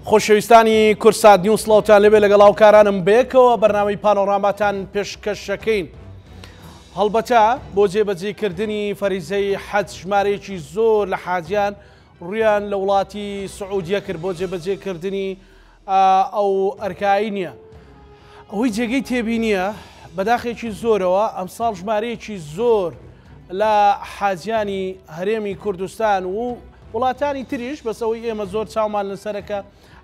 خۆشەویستانی کوردسات نیوز سڵاوتان لێبێ لەگەڵ هاوکارانم بەیەکەوە بەرنامەی پانۆراماتان پێشکەشەکەین. هەڵبەتە بۆ جێبەجێکردنی فەریزەی حەج ژمارەیەکی زۆر لە حاجیان ڕویان لە وڵاتی سعودیە کرد بۆ جێبەجێکردنی ئەو ئەرکایی نییە. ئەوەی جێگەی تێبینییە، بەداخێکی زۆرەوە ئەمساڵ ژمارەیەکی زۆر لە حاجیانی هەرێمی کوردستان و وڵاتانی تریش بەس ئەوەی ئێمە زۆر چاومان لەسەرە کە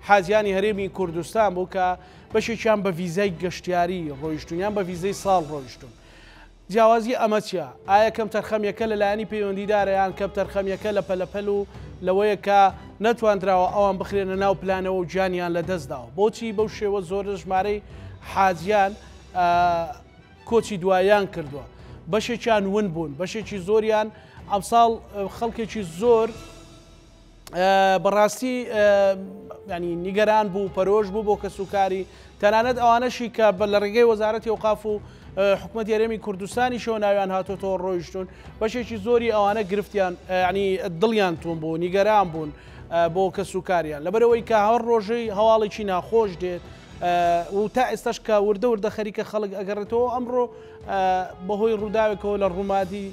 حاجیانی هەرێمی کوردستان بوو کە بەشێکیان بە ڤیزای گەشتیاری ڕۆیشتون یان بە ڤیزەی ساڵ ڕۆیشتون. جیاوازی ئەمە چیە؟ ئایا کەمتەرخەمیەکە لە لایەنی پەیوەندیدارە یان کەمتەرخەمیەکە لە پەلەپەل و لەوەیە کە نەتواندراوە ئەوان بخرێنە ناو پلانەوە و گیانیان لە دەست داوە؟ بۆچی بەو شێوە زۆرە ژمارەی حاجیان کۆچی دواییان کردووە؟ بەشێکیان ون بوون، بەشێکی زۆریان ئەمساڵ خەڵکێکی زۆر بەڕاستی ینی نیگەران بوو پەرۆش بوو بۆ کەسوکاری تەنانەت ئەوانەشی کە بە لە ڕێگەی وەزارەتی ئەوقاف و حکوومەت هەرێمی کوردستانیشەوە ناویان هاتۆتەوە ڕۆیشتون بەشێکی زۆری ئەوانە گرفتیان ینی دڵیان تون بوو نیگەران بوون بۆ کەسوکاریان لەبەرەوەی کە هەر ڕۆژەی هەواڵێکی ناخۆش دێت و تا ئێستاش کە وردە وردە خەریکە خەڵک ئەگەڕێتەوە ئەمڕۆ بەهۆی ڕووداوێکەوە لە ڕوومادی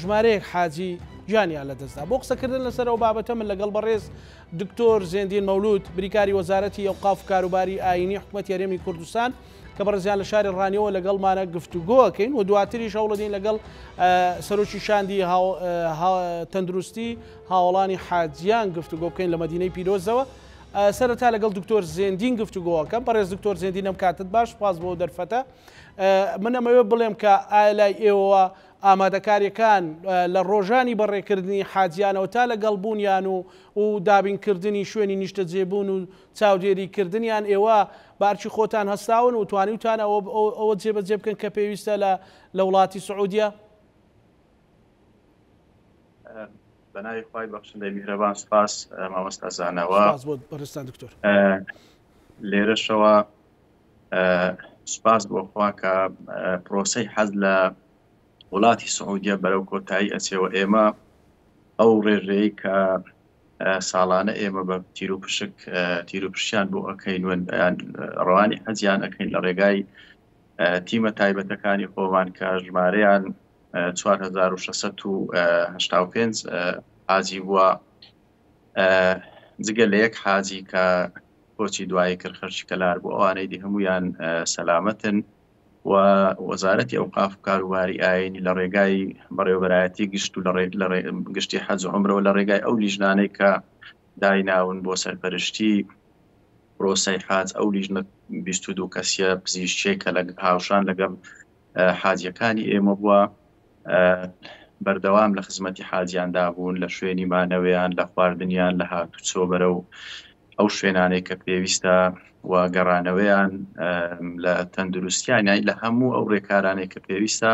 ژمارەیەک حاجی گیانیان لەدەستدا. بۆ قسەکردن لەسەر ئەو بابەتە من لەگەڵ بەڕێز دکتۆر زێندین مەولود بریکاری وەزارەتی ئەوقاف و کاروباری ئایینی حکومەتی هەرێمی کوردستان کە بەڕێزیان لە شاری ڕانیەوە لەگەڵمانە گفتوگۆ ئەکەین و دواتریش هەوڵەدەین لەگەڵ سەرۆکی شاندی تەندروستی هاوەڵانی حاجیان گفتوگۆ بکەین لە مەدینەی پیرۆزەوە. سەرەتا لەگەڵ دکتۆر زێندین گفتوگۆ ئەکەم. بەڕێز دکتۆر زێندین ئەم کاتت باش، سوپاس بۆ دەرفەتە. من ئەمەوێ بڵێم کە ئایا لای ئێوەوە ئامادەکاریەکان لە ڕۆژانی بەڕێکردنی حاجیانەوە تا لەگەڵ بوونیان و و دابینکردنی شوێنی نیشتەجێبوون و چاودێری کردنیان ئێوە بە ئەرکی خۆتان هەستاون و توانیوتانە ئەوە جێبەجێ بکەن کە پێویستە لە لە وڵاتی سعودیە؟ بە ناوی خوای بەخشندەی میهرەبان سوپاس مامۆستا زاناوە. سوپاس بۆ بەڕێزتان دکتۆر. لێرەشەوە سوپاس بۆ خوا کە پرۆسەی حەز لە وڵاتی سعودیە بەرەو کۆتایی ئەچێەوە ئێمە ئەو ڕێژەیە کە ساڵانە ئێمە بە تیروپشک تیروپشیان بۆ ئەەکەین ڕەوانی حەزیان ئەەکەین لە ڕێگای تیمە تایبەتەکانی خۆمان کە ژمارەیان 4685 حاجی بووە جگە لە یەک حاجی کە کۆچی دوایی کرد خەرکی کەلار بوو ئەوانەی دی هەمویان سەلامەتن و وەزارەتی ئەوقاف و کاروباری ئاینی لە ڕێگای بەڕێوەبەرایەتی گشت و لە گشتی حەج و عومرەوە لە ڕێگای ئەو لیژنانەی کە دایناون بۆ سەرپەرشتی پرۆسەی حاج ئەو لیژنە 22 کەسیە پزیشکیە کە لە هاوشان لەگەڵ حاجیەکانی ئێمە بووە بەردەوام لە خزمەتی حاجیاندا بوون لە شوێنی مانەوەیان لە خواردنیان لە هاتوچۆ بەرەو ئەو شوێنانەی کە پێویستە و گەڕانەوەیان لە تەندروستیان یانی لە هەموو ئەو ڕێکارانەی کە پێویستە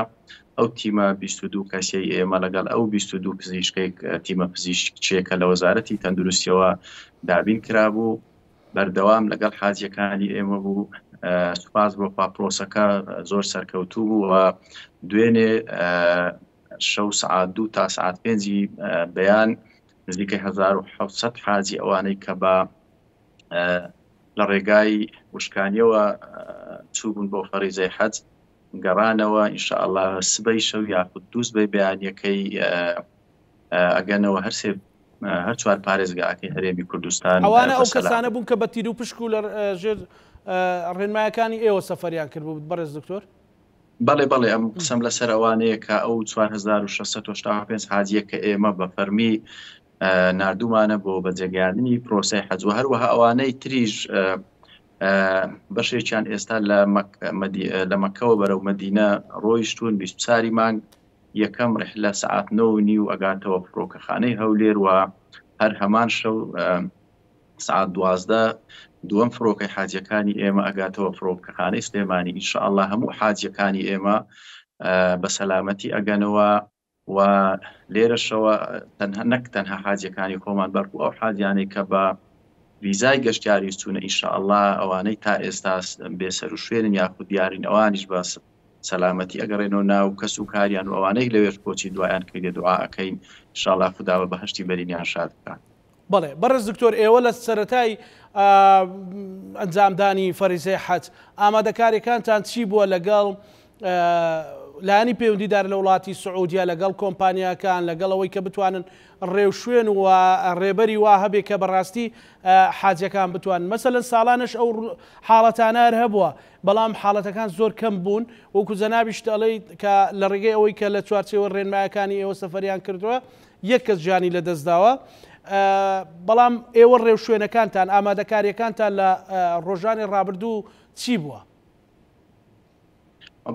ئەو تیمە 22 کەسیەی ئێمە لەگەڵ ئەو 22 پزیشکەی تیمە پزیشکچیەکە لە وەزارەتی تەندروستیەوە دابین کرابوو بەردەوام لەگەڵ حاجیەکانی ئێمە بوو سوپاس بۆ خوا پرۆسەکە زۆر سەرکەوتوو بوو و دوێنێ شەو سعات دوو تا سعات پێنجی بەیان نزیکەی 1970 حاجی ئەوانەی کە بە لە ڕێگای وشکانیەوە چووبوون بۆ فەریزەی حەج گەڕانەوە ئینشاءاللە سبەی شەو یاخود دووسبەی بەیانیەکەی ئەگەنەوە هەرسێ هەر چوار پارێزگاکەی هەرێمی کوردستان. ئەوانە ئەو کەسانە بوون کە بە تیروپشک و لە ژێر ڕێنمایەکانی ئێوە سەفەریان کردبوو بەڕێز دکتۆر؟ بەڵێ بەڵێ ئەم قسەم لەسەر ئەوانەیە کە ئەو 4685 حاجیە کە ئێمە بە فەرمی ناردومانە بۆ بەجێگەیاندنی پرۆسەی حەج و هەروەها ئەوانەی تریش بەشێکیان ئێستا لە مەکەوە بەرەو مەدینە ڕۆیشتون 24 مانگ یەکەم ڕحلە سەعات نۆ و نیو ئەگاتەوە فڕۆکەخانەی هەولێر و هەر هەمان شەو سەعات 12 دووەم فڕۆکەی حاجیەکانی ئێمە ئەگاتەوە فڕۆکەخانەی سلێمانی ئینشاءاللە هەموو حاجیەکانی ئێمە بە سەلامەتی ئەگەنەوە و لێرەشەوە تەنها نەک تەنها حاجیەکانی خۆمان بەڵکو ئەو حاجیانەی کە بە ڤیزای گەشتیاری چوونە ئینشاءاللە ئەوانەی تا ئێستا بێسەروشوێنن یاخود دیارین ئەوانیش بە سەلامەتی ئەگەڕێنەوە ناو کەس و کاریان و ئەوانەی لەوێش کۆچی دوایان کردیە دوعا ئەکەین ان شاءاللە خودا بە بەهەشتی بەرینیان شاد بکات. بەڵێ بەڕێز دکتۆر ئێوە لە سەرەتای ئەنجامدانی فەریزەی حەج ئامادەکاریەکانتان چی بووە لەگەڵ لایەنی پەیوەندیدار لە وڵاتی سعودیە لەگەڵ کۆمپانیاکان لەگەڵ ئەوەی کە بتوانن ڕێوشوێن و ڕێبەری وا هەبێ کە بەڕاستی حاجەکان بتوان مەسەلەن ساڵانش ئەو حاڵەتانە هەر هەبووە بەڵام حاڵەتەکان زۆر کەم بوون وەکو جەنابیشت ئەڵێیت کە لە ڕێگەی ئەوەی کە لە چوارچێوە ڕێنمایەکانی ئێوە سەفەریان کردووە یەک کەس ژیانی لەدەستداوە بەڵام ئێوە ڕێوشوێنەکانتان ئامادەکاریەکانتان لە ڕۆژانی ڕابردوو چی بووە؟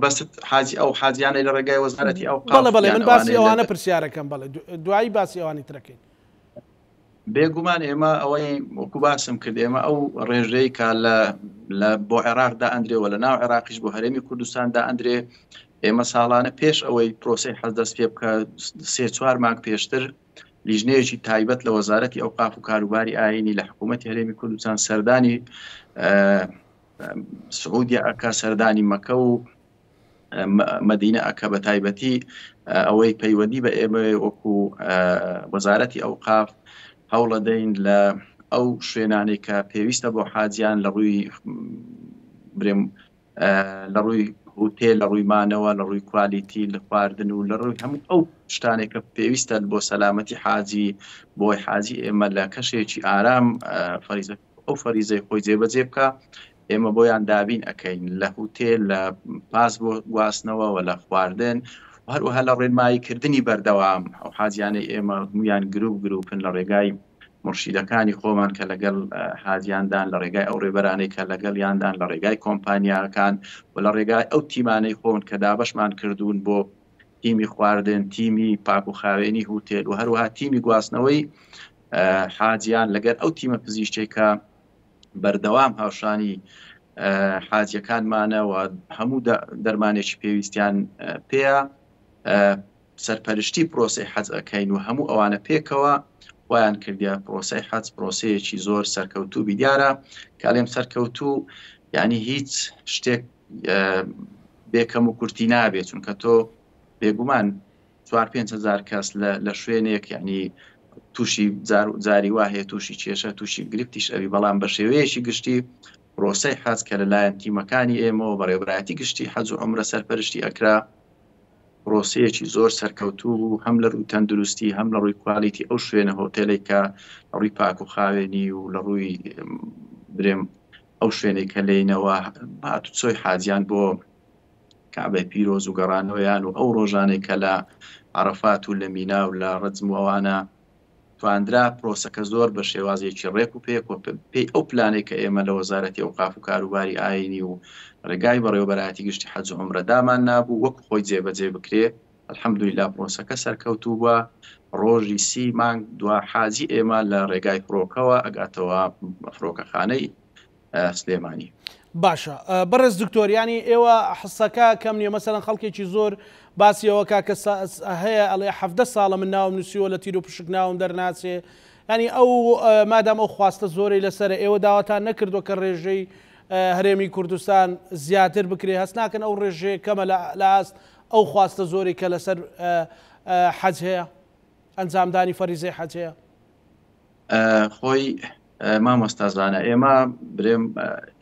بەست حاجی ئەو حاجیانەی لە ڕێگای وەزارەتی ئەو بەڵێ بەڵێ من باسی ئەوانە پرسیارەکەم بەڵێ دوایی باسی ئەوانی ترەکەین. بێگومان ئێمە ئەوەی وەکو باسم کرد ئێمە ئەو ڕێژەی کە لە لە بۆ عێراق دا ئەندرێ و لە ناو عێراقیش بۆ هەرێمی کوردستان دا ئەندرێ ئێمە ساڵانە پێش ئەوەی پرۆسی حەز دەست پێ بکە سێ چوار مانگ پێشتر لیژنەیەکی تایبەت لە وەزارەتی ئەوقاف و کاروباری ئاینی لە حکوومەتی هەرێمی کوردستان سەردانی سعودیە ئەکا سەردانی مەکە و مەدینە ئەکا بە تایبەتی ئەوەی پەیوەندی بە ئێمە وەکو وەزارەتی ئەوقاف هەوڵەدەین لە ئەو شوێنانەی کە پێویستە بۆ حاجیان لە ڕووی برێم لە ڕووی هوتێل لە ڕووی مانەوە لە ڕووی کوالیتی لە خواردن و لە ڕووی هەموو ئەو شتانێک کە پێویستە بۆ سەلامەتی حاجی بۆی حاجی ئێمە لە کەشێکی ئارام فەریزە ئەو فەریزەی خۆی جێبەجێ بکە ئێمە بۆیان دابین ئەەکەین لە هوتێل لە پاس بۆ گواستنەوە و لە خواردن و هەروەها لە ڕێنماییکردنی بەردەوام ئەو حاجیانەی ئێمە هەمویان گروپ گروپن لە ڕێگای مورشیدەکانی خۆمان کە لەگەڵ حاجیاندان لە ڕێگای ئەو ڕێبەرانەی کە لەگەڵیاندان لە ڕێگای کۆمپانیاکان و لە ڕێگای ئەو تیمانەی خۆن کە دابەشمان کردوون بۆ تیمی خواردن تیمی پاک و خاوێنی هوتێل و هەروەها تیمی گواستنەوەی حاجیان لەگەر ئەو تیمە پزیشتێک کە بەردەوام هاوشانی حاجیەکانمانە و هەموو دەرمانێکی پێویستیان پێیە سەرپەرشتی پرۆسەی حەج ئەکەین و هەموو ئەوانە پێکەوە وایان کردیا پرۆسەی حەج پرۆسەیەکی زۆر سەرکەوتوو بی دیارە کالێم سەرکەوتوو یعنی هیچ شتێک بێکەم و کورتی نابێت چونکە تۆ بێگومان چوار 5هزار کەس لە شوێنێک یعنی تووشی جاری وا هەیە تووشی کێشە تووشی گرفتیش ئەوی بەڵام بە شێوەیەکی گشتی پرۆسەی حەج کە لەلایەن تیمەکانی ئێمەوە بەڕێوەبەرایەتی گشتی حەج و عومرە سەرپەرشتی ئەکرا پرۆسەیەکی زۆر سەرکەوتوو بوو هەم لە ڕووی تەندروستی هەم لە ڕووی کوالیتی ئەو شوێنە هۆتێلێک کە لە ڕووی پاک و خاوێنی و لە ڕووی برێم ئەو شوێنێک کە لێینەوە هاتوچۆی حاجیان بۆ کەعبەی پیرۆز و گەڕانەوەیان و ئەو ڕۆژانەی کە لە عەرەفات و لە مینا و لە ڕەجم و ئەوانە تواندرا پرۆسەکە زۆر بە شێوازێکی ڕێک و پێک و پێی ئەو پلانەی کە ئێمە لە وەزارەتی ئەوقاف و کاروباری ئایینی و ڕێگای بەڕێوەبەرایەتی گشتی حەج و عومرە دامان نابوو وەک خۆی جێبەجێ بکرێ الحمدللە پرۆسەکە سەرکەوتوو بووە ڕۆژی سی مانگ دوا حاجی ئێمە لە ڕێگای فڕۆکەوە ئەگاتەوە فڕۆکەخانەی سلێمانی. باشە بەڕێز دکتۆر یانی ئێوە حسەکە کەم نیە مەسەلەن خەڵکێکی زۆر باسی ئەوە کا کە هەیە ئەڵێ 17 ساڵە من ناوم نووسیوە لە تیر و پشک ناوم دەرناچێ ینی ئەو مادام ئەو خواستە زۆرەی لەسەر ئێوە داواتان نەکردووە کە ڕێژەی هەرێمی کوردستان زیاتر بکرێ هەست ناکەن ئەو ڕێژەیە کەمە لە ئاست ئەو خواستە زۆری کە لەسەر حەج هەیە ئەنجامدانی فەریزەی حەج هەیە خۆی مامۆستا زانا ئێمە برێم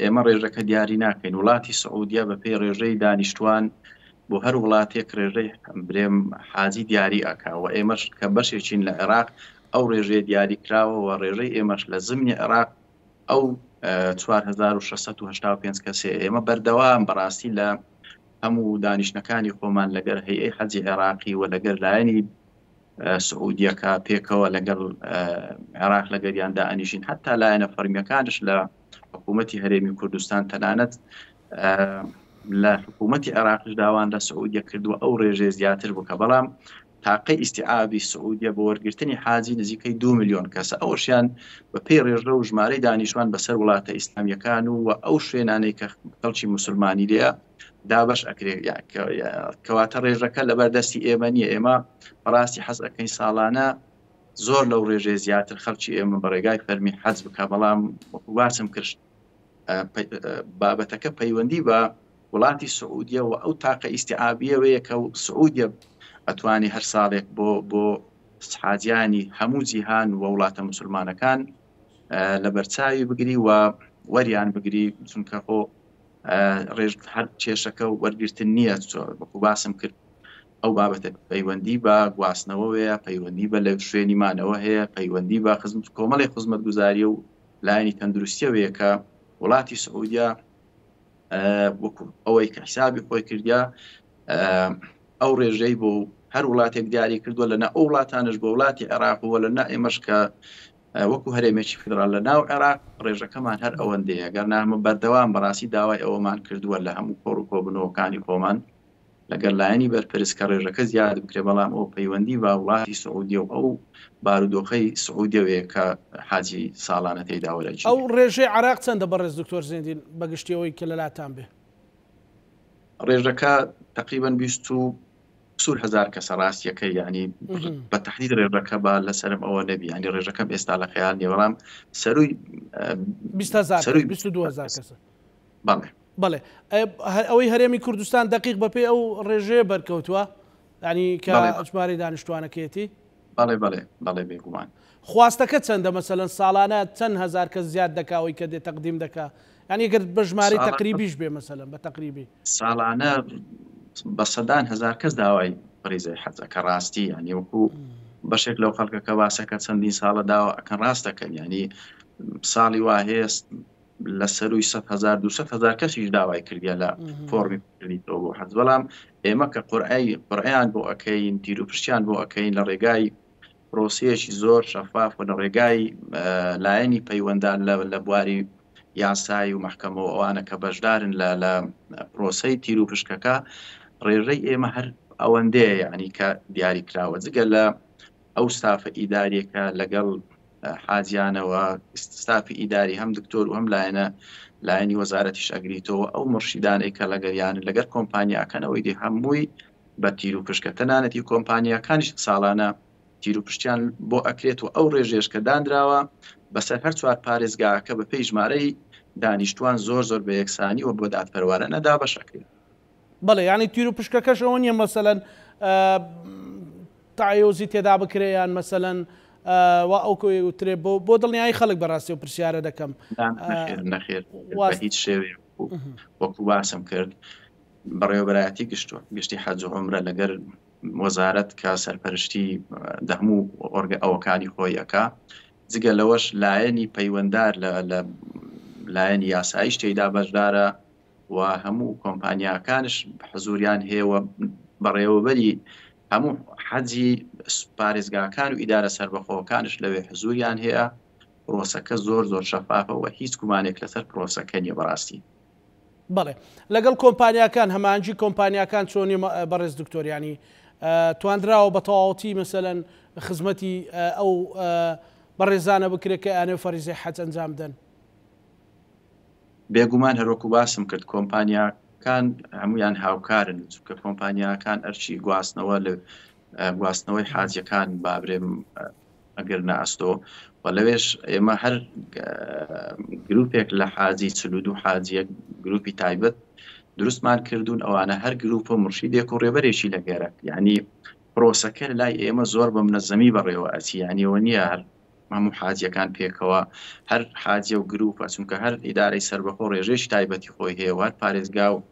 ئێمە ڕێژەکە دیاری ناکەین وڵاتی سعودیە بە پێی ڕێژەی دانیشتوان بۆ هەر وڵاتێک ڕێژەی برێم حاجی دیاری ئەکا و ئێمەش کە بەشێکین لە عێراق ئەو ڕێژەیە دیاری کراوە و ڕێژەی ئێمەش لە زمنی عێراق ئەو 4685 کەسێ ئێمە بەردەوام بەڕاستی لە هەموو دانیشتنەکانی خۆمان لەگەر هەیئەی حەجی عێراقی و لەگەر لایەنی سعودیەکە پێکەوە لەگەڵ عێراق لەگەریان دائەنیشین حتا لایەنە فەرمیەکانش لە حکوومەتی هەرێمی کوردستان تەنانەت لە حکوومەتی عێراقش داوان لە سعودیە کردووە ئەو ڕێژێ زیاتر بکە بەڵام تاقی ئیسیعابی سعودیە بۆ وەرگرتنی حاجی نزیکەی دو میلیۆن کەسە ئەوشیان بە پێی ڕێژە و ژمارەی دانیشتوان بەسەر وڵاتە ئیسلامیەکان و ئەو شوێنانەی کە خەڵکی مسلمانی لێە دابەش ئەکرێ کەواتە ڕێژەکە لەبەر دەستی ئێمە نییە ئێمە بەڕاستی حەز ئەەکەین ساڵانە زۆر لەو ڕێژەیە زیاتر خەڵکی ئێمە بە ڕێگای فەرمی حەز بکە بەڵام وەکو باسم کرد بابەتەکە پەیوەندی بە وڵاتی سعودیە و ئەو تاقە ئیسیعابیەوەیە کە سعودیە ئەتوانی هەر ساڵێک بۆ بۆ. حاجیانی هەموو جیهان و وڵاتە موسڵمانەکان لەبەرچاوی بگری و وەریان بگری چونکە خۆ ڕێژ هەر کێشەکە و وەرگرتن نییە وەکو باسم کرد ئەو بابەتە پەیوەندی بە گواستنەوەوەیە پەیوەندی بە لە شوێنی مانەوە هەیە پەیوەندی بە خزمەت کۆمەڵی خزمەتگوزاریە و لایەنی تەندروستیەوەیە کە وڵاتی سعودیا وەکو ئەوەی کە حسابی خۆی کردیا ئەو ڕێژەی بۆ هەر وڵاتێک دیاری کردووە لەنا ئەو وڵاتانش بۆ وڵاتی عێراق وە لە نا ئێمەش کە وەکو هەرێمێکی فیدراڵ لە ناو عێراق ڕێژەکەمان هەر ئەوەندەیە گەر نامە بەردەوام بەڕاستی داوای ئەوەمان کردووە لە هەموو کۆڕ و کۆبنەوەکانی خۆمان لەگەڵ لایەنی بەرپرس کە ڕێژەکە زیاد بکرێت بەڵام ئەو پەیوەندی بە وڵاتی سعودیە و ئەو بارودۆخەی سعودیەوەیە کە حاجی ساڵانە تێیدا وەرەگیرێت. ئەو ڕێژەی عێراق چەندە بەڕێز دکتۆر زێندین بەگشتی ئەوەی کە لەلاتان بێ؟ ڕێژەکە تقریبا 20 کسور کەسە ڕاستیەکەی یعنی بە تحدید ڕێژەکە بە لەسەرم ئەوە نەبی یعنی ڕێژەکەم ئێستا لە خەیاڵ نیە بەڵام سەروی 20 سەروی 22 کەسە. بەڵێ. بەڵێ ئەوەی هەرێمی کوردستان دەقیق بەپێی ئەو ڕێژەیە بەرکەوتووە یعنی کە ژمارەی دانیشتوانەکەیەتی؟ بەڵێ بەڵێ بەڵێ بێگومان. خواستەکە چەندە مەسەلەن ساڵانە چەند هەزار کەس زیاد دەکا ئەوەی کە دێ تەقدیم دەکا یعنی گەر بە ژمارەی تەقریبیش بێ مەسەلەن بە تەقریبی؟ ساڵانە بە سەدان هەزار کەس داوای فەریزەی حەج ئەکە ڕاستی یعنی وەکو بەشێک لەو خەڵکە کە باسەکە چەندین ساڵە داوا ئەکەن ڕاست دەکەن یعنی ساڵی وا هەیە لە سەروی 100 هزار 200 هزار کەسیش داوای کردیە لە فۆرمی کردیتەوە بۆ حەج بەڵام ئێمە کە قورعی قورعیان بۆ ئەەکەین تیر و پشتیان بۆ ئەەکەین لە ڕێگای پرۆسەیەکی زۆر شەفاف و لە ڕێگای لایەنی پەیوەندار لە بواری یاسایی و مەحکەمە و ئەوانە کە بەشدارن لە لە پرۆسەی تیر و پشکەکە ڕێژەی ئێمە هەر ئەوەندەیە یعنی کە دیاری کراوە جگە لە ئەو ستافە ئیداریەکە لەگەڵ حاجیانەوە ستافی ئیداری هەم دکتۆر و هەم لایەنە لایەنی وەزارەتیش ئەگریتەوە ئەو مرشیدانەی کە لەگەریان لەگەر کۆمپانیاکەنەوەی دی هەمووی بە تیروپشکە، تەنانەت ی کۆمپانیاکانیش ساڵانە تیروپشتیان بۆ ئەکرێت و ئەو ڕێژەیەش کە دانراوە بەسەر هەر چوار پارێزگاکە بە پێی ژمارەی دانیشتوان زۆر زۆر بە یەکسانی و بۆ دادپەروارانە دابەش ئەکرێت. بەڵێ یانی تیروپشکەکەش ئەوە نیە مەسەلەن تەعەیوزی تێدا بکرێ یان مەسەلەن وا ئەو کۆی وترێ بۆ بۆ دڵنیایی خەڵک بەڕاستی و پرسیارە دەکەم. نەخێر نەخێر بە هیچ شێوەیەک وەکو باسم کرد بەڕێوەبەرایەتی گشتی حەج و عومرە لەگەر وەزارەت کە سەرپەرشتی دەهموو ئۆرگە ئەوەکانی خۆی ئەکا جگە لەوەش لایەنی پەیوەندار لە لایەنی یاساییش تێیدا بەشدارە و هەموو کۆمپانیاکانش حزوریان هەیە و بەڕێوەبەری هەموو حەجی پارێزگاکان و ئیدارە سەربەخۆکانش لەوێ حزوریان هەیە پرۆسەکە زۆر زۆر شەفافە و هیچ گومانێک لەسەر پرۆسەکە نیە بەڕاستی. بەڵێ لەگەڵ کۆمپانیاکان هەماهەنگی کۆمپانیاکان چۆنی بەڕێز دکتۆر یانی تواندراوە بە تەواوەتی مەسەلەن خزمەتی ئەو بەڕێزانە بکرێت کە ئەیانەوێت فەریزەی حەج ئەنجام بدەن؟ بێگومان هەروەکو باسم کرد کۆمپانیاکان هەمویان هاوکارن چونکە کۆمپانیاکان ئەرچی گواستنەوە لە گواستنەوەی حاجیەکان بابرێم ئەگرنە ئەستۆ و لەوێش ئێمە هەر گروپێک لە حاجی 42 حاجیەک گروپی تایبەت دروستمان کردوون ئەوانە هەر گروپ و مرشیدێک و ڕێبەرێکی لەگەرە یعنی پرۆسەکە لای ئێمە زۆر بە منەزەمی بەڕێوە ئەچی یعنیەوە نییە هەر هەموو حاجیەکان پێکەوە هەر حاجیە و گروپە چونکە هەر ئیدارەی سەربەخۆ ڕێژەیەکی تایبەتی خۆی هەیە و هەر پارێزگا و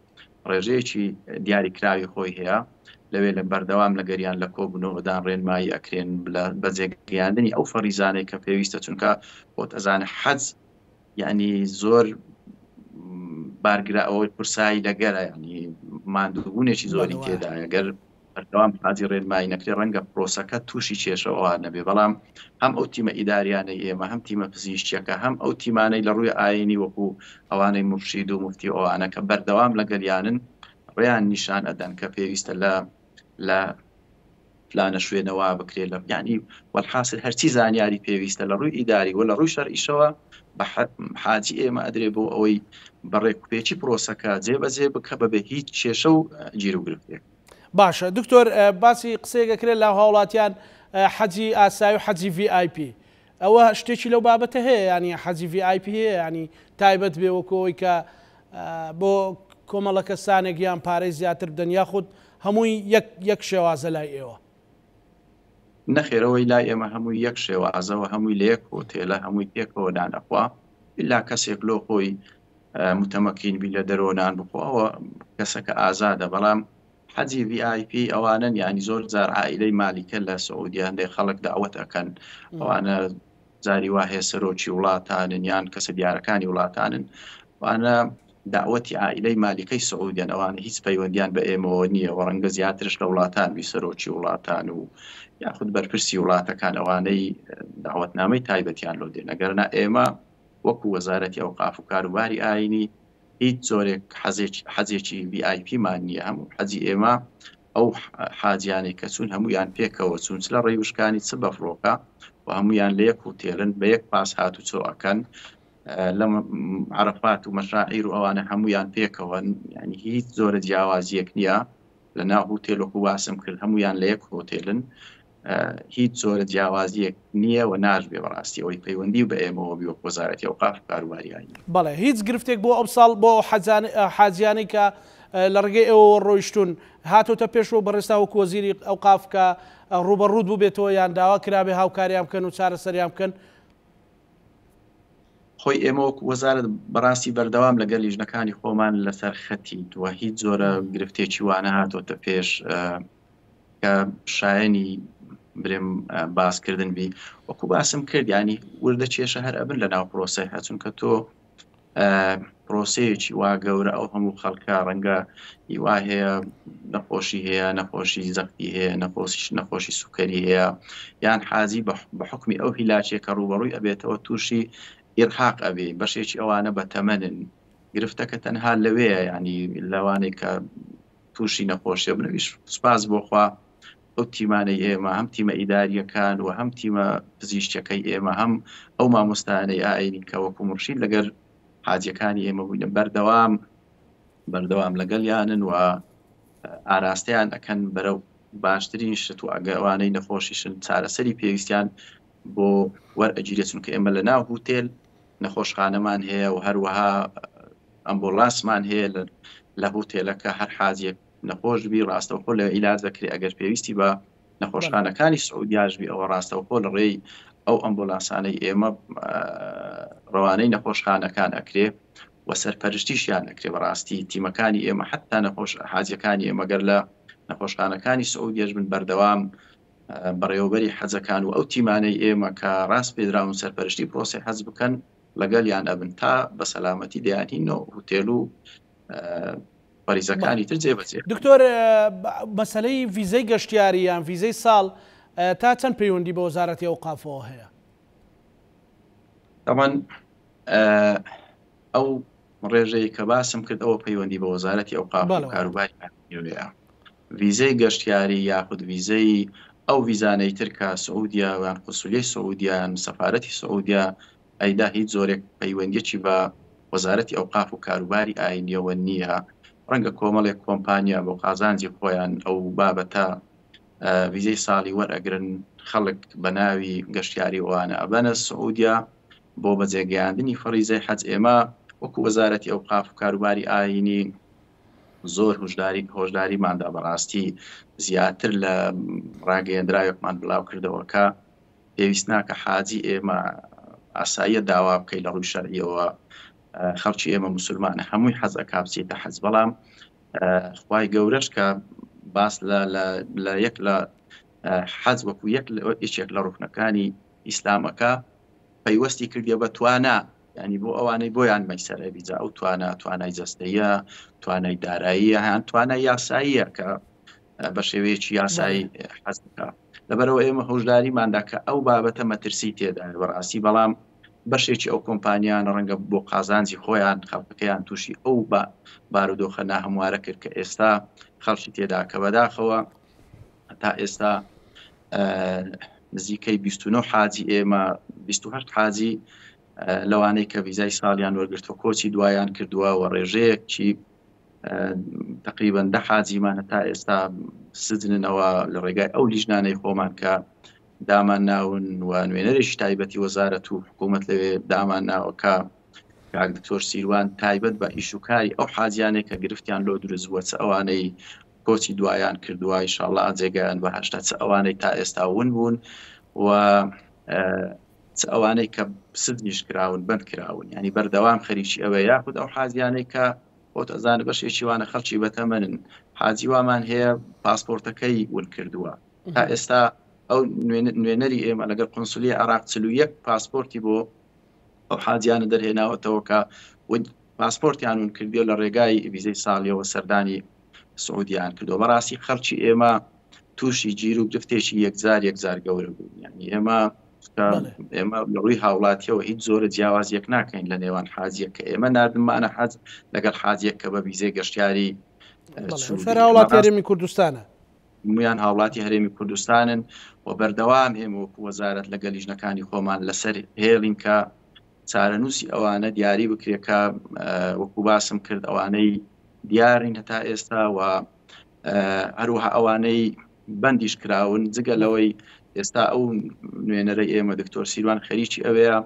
ڕێژەیەکی دیاریکراوی خۆی هەیە لەوێ لە بەردەوام لەگەریان لە کۆبوونەوەدان ڕێنمایی ئەکرێن لە بەجێگەیاندنی ئەو فەریزانەی کە پێویستە چونکە خۆت ئەزانە حەج یعنی زۆر بارگرا ئەوەی قورسایی لەگەرە یعنی ماندووبوونێکی زۆری تێدایە گەر بەردەوام حاجی ڕێنمایی نەکرێ ڕەنگە پرۆسەکە تووشی کێشەوە نەبێ بەڵام هەم ئەو تیمە ئیداریانەی ئێمە هەم تیمە پزیشکیەکە هەم ئەو تیمانەی لە ڕووی ئاینی وەکو ئەوانەی مورشید و مفتی و ئەوانە کە بەردەوام لەگەریانن ڕێیان نیشان ئەدەن کە پێویستە لە لە فلانە شوێنەوە بکرێت لە یعنی وەلحاصل هەرچی زانیاری پێویستە لە ڕووی ئیداری و لە ڕووی شەرعیشەوە بە حاجی ئێمە ئەدرێ بۆ ئەوەی بە ڕێکوپێکی پرۆسەکە جێبەجێ بکە بەبێ هیچ کێشە و گیروگرفتێک. باشە دکتۆر باسی قسەیەک ئەکرێت لە هاوڵاتیان حەجی ئاسایی و حەجی ڤی ئای پی ئەوە شتێکی لەو بابەتە هەیە ینی حەجی ڤی ئای پی هەیە ینی تایبەت بێ وەکەوەی کە بۆ کۆمەڵە کەسانێک یان پارەی زیاتر بدەن یاخود هەمووی یەک یەک شێوازە لای ئێوە. نەخێر ئەوەی لای ئێمە هەمووی یەک شێوازە و هەمووی لە یەک هۆتێلە هەمووی پێکەوە نان ئەخوا ئیلا کەسێک لۆ خۆی متەمەکین بی لە دەرەوە نان بخوا ئەوە کەسەکە ئازادە بەڵام حەجی VIP ئەوانەن یانی زۆر جار عائیلەی مالیکە لە سعودیە هەندێک خەڵک داوەت ئەکەن ئەوانە جاری وا هەیە سەرۆکی وڵاتانن یان کەسە دیارەکانی وڵاتانن ئەوانە داوەتی عائیلەی مالیکەی سعودیان ئەوانە هیچ پەیوەندیان بە ئێمەوە نییە و ڕەنگە زیاترش لە وڵاتان بی سەرۆکی وڵاتان و یاخود بەرپرسی وڵاتەکان ئەوانەی داوەتنامەی تایبەتیان لۆ دێن ئەگەرنا ئێمە وەکو وەزارەتی ئەوقاف و کاروباری ئاینی هیچ جۆرێک حەزێکی VIP مان نییە هەموو حەجی ئێمە ئەو حاجیانەی کە چوون هەمویان پێکەوە چوون چ لە ڕێی وشکانی چ بە فڕۆکە و هەمویان لە یەک هوتێلن بە یەک پاس هاتوچۆ ئەکەن لە عەرەفات و مەشاعیر و ئەوانە هەمویان پێکەوەن یعنی هیچ جۆرە جیاوازیەک نییە لە ناو هوتێل وەکو باسم کرد هەمویان لە یەک هۆتێلن هیچ جۆرە جیاوازیەک نییە و ناشبێ بەڕاستی ئەوەی پەیوەندی بە ئێمەوە بی وەک وەزارەتی ئەوقاف و کاروباری ئایینی. بەڵێ هیچ گرفتێک بۆ ئەمساڵ بۆ ئەو حاجیانەی کە لە ڕێگەی ئێوەوە ڕۆیشتوون هاتۆتە پێشەوە بەڕێزتان وەکو وەزیری ئەوقاف کە ڕووبەڕووت بووبێتەوە یان داوا کرابێ هاوکاریان بکەن و چارەسەریان بکەن؟ خۆی ئێمە وەکو وەزارەت بەڕاستی بەردەوام لەگەل لیژنەکانی خۆمان لەسەر خەتین و هیچ جۆرە گرفتێکی وا نەهاتۆتە پێش کە شایەنی برێم باسکردن بی وەکو باسم کرد ینی وردە کێشە هەر ئەبن لە ناو پرۆسەی هە چونکە تۆ پرۆسەیەکی وا گەورە ئەو هەموو خەڵکە ڕەنگە هیوا هەیە نەخۆشی هەیە نەخۆشی زەختی هەیە نەخۆشیش نەخۆشی سوکەری هەیە یان حازی بە حکمی ئەو هیلاچێک کە ڕوبەڕووی ئەبێتەوە تووشی ئیرهاق ئەبێ بەشێکی ئەوانە بە تەمەنن گرفتەکە تەنها لەوەیە ینی لەوانەیە کە تووشی نەخۆشیە بنەویش سپاس بۆخوا ئەو تیمانەی ئێمە هەم تیمە ئیداریەکان و هەم تیمە پزیشتەکەی ئێمە هەم ئەو مامۆستایانەی ئاینی کە وەکو مرشید لەگەر حاجیەکانی ئێمە بووینە بەردەوام بەردەوام لەگەڵیانن و ئاراستەیان ئەکەن بەرەو باشترین شت و ئەگە ئەوانەی نەخۆشیشن چارەسەری پێویستیان بۆ وەرئەگیرێت چونکە ئێمە لە ناو هوتێل نەخۆشخانەمان هەیە و هەروەها ئەمبولانسمان هەیە لە هوتێلەکە هەر حاجیەک نەخۆش بی ڕاستەوخۆ لە عیلاج دەکرێت ئەگەر پێویستی بە نەخۆشخانەکانی سعودیاش بی ئەوە ڕاستەوخۆ لە ڕێی ئەو ئەمبولانسانەی ئێمە ڕەوانەی نەخۆشخانەکان ئەکرێ و سەرپەرشتیشیان ئەکرێ بەڕاستی تیمەکانی ئێمە حتا نەخۆش حاجیەکانی ئێمە گەر لە نەخۆشخانەکانی سعودیەش بن بەردەوام بەڕێوەبەری حەجەکان و ئەو تیمانەی ئێمە کە ڕاست پێدراون سەرپەرشتی پرۆسەی حەج بکەن لەگەڵیان ئەبن تا بە سەلامەتی دەیانهینەوە هوتێل و فەریزەکانی تر جێبەجێ. دکتۆر مەسەلەی ڤیزەی گەشتیاری یان ڤیزەی ساڵ تا چەند پەیوەندی بە وەزارەتی ئەوقافەوە هەیە؟ تەبعەن ئەو ڕێژەی کە باسم کرد ئەوە پەیوەندی بە وەزارەتی ئەوقاف و کاروباری ئایینیەوەیە. ڤیزەی گەشتیاری یاخود ڤیزەی ئەو ڤیزانەی تر کە سعودیە یان قونسولیەی سعودیە یان سەفارەتی سعودیە ئەیدا هیچ جۆرێک پەیوەندیەکی بە وەزارەتی ئەوقاف و کاروباری ئاینیەوە نییە، ڕەنگە کۆمەڵێک کۆمپانیا بۆ قازانجی خۆیان ئەو بابەتە ڤیزەی ساڵی وەرئەگرن خەڵک بە ناوی گەشتیاری ئەوانە ئەبەنە سعودیە بۆ بەجێگەیاندنی فەریزەی حەج ئێمە وەکو وەزارەتی ئەوقاف و کاروباری ئاینی زۆر هۆشداری هۆشداریماندا بەڕاستی زیاتر لە ڕاگەیەندراوێکمان بڵاو کردەوە کە پێویست ناکە حاجی ئێمە ئاساییە داوا بکەی لە ڕووی شەرعیەوە خەڵکی ئێمە مسلمانە هەمووی حەز ئەکا بچێتە حەج بەڵام خوای گەورەش کە باس لە لە یەک لە حەج وەکو یەک یەکێک لە ڕوکنەکانی ئیسلامەکە پەیوەستی کردیە بە توانا ینی بۆ ئەوانەی بۆیان مەیسەرە بیجا ئەو توانا توانای جەستەیە توانای داراییە هەیان توانای یاساییە کە بە شێوەیەکی یاسایی حەز بکە لەبەرەوە ئێمە هۆشداریماندا کە ئەو بابەتە مەترسی تێدایە بەڕاستی بەڵام بەشێکی ئەو کۆمپانیانە ڕەنگە بۆ قازانجی خۆیان خەڵکەکەیان تووشی ئەو بە بارودۆخە ناهەموارە کرد کە ئێستا خەڵکی تێدا کە بەداخەوە تا ئێستا نزیکەی 29 حاجی ئێمە 28 حاجی لەوانەی کە ویزای ساڵیان وەرگرتووە کۆچی دوایان کردووە و ڕێژەیەکی تقریبا دە حاجیمانە تا ئێستا سجننەوە لە ڕێگای ئەو لیژنانەی خۆمان کە دامان ناون و نوێنەرێکی تایبەتی وەزارەت و حکوومەت لەوێ دامان ناوە کە کاک دکتۆر سیروان تایبەت بە ئیش و کاری ئەو حاجیانێک کە گرفتیان لۆ دروست بووە چ ئەوانەی. کۆچی دوایان کردووە ئیشاڵا جێگایان بەهشتە چ ئەوانەی تا ئێستا ون بوون و چ ئەوانەی کە سجنیش کراون بەند کراون ینی بەردەوام خەریکی ئەوە یاخود ئەو حازیانەی کە خۆت ئەزانە بەشێکی وانە خەڵکی بەتەمەنن حاجی وامان هەیە پاسپۆرتەکەی ون کردووە تا ئێستا ئەو نوێنەری ئێمە لەگەڵ قنسولی عراق 41 پاسپۆرتی بۆ ئەو حاجیانە دەرهێناوەتەوە کە پاسپۆرتیان ون کردیە لە ڕێگای ویزەی ساڵیەوە سەردانی سعودیان کردووە. بەڕاستی خەڵکی ئێمە تووشی گیر و گرفتێکی یەکجار یەکجار گەورە بوون. یعنی ئێمە ئێمە لە ڕووی هاوڵاتیەوە هیچ زۆرە جیاوازیەک ناکەین لە نێوان حاجیەک کە ئێمە ناردمانە حەج لەگەڵ حاجیەک کە بە ویزەی گەشتیاری هاوڵاتی هەرێمی کوردستانە. هەموویان هاوڵاتی هەرێمی کوردستانن و بەردەوام ئێمە وەکو وەزارەت لەگەل لیژنەکانی خۆمان لەسەر هێڵین کە چارەنووسی ئەوانە دیاری بکرێت کە وەکو باسم کرد ئەوانەی دیارین هەتا ئێستا و هەروەها ئەوانەی بەندیش کراون جگە لەوەی ئێستا ئەو نوێنەرە ئێمە دکتۆر سیروان خەریکی ئەوەیە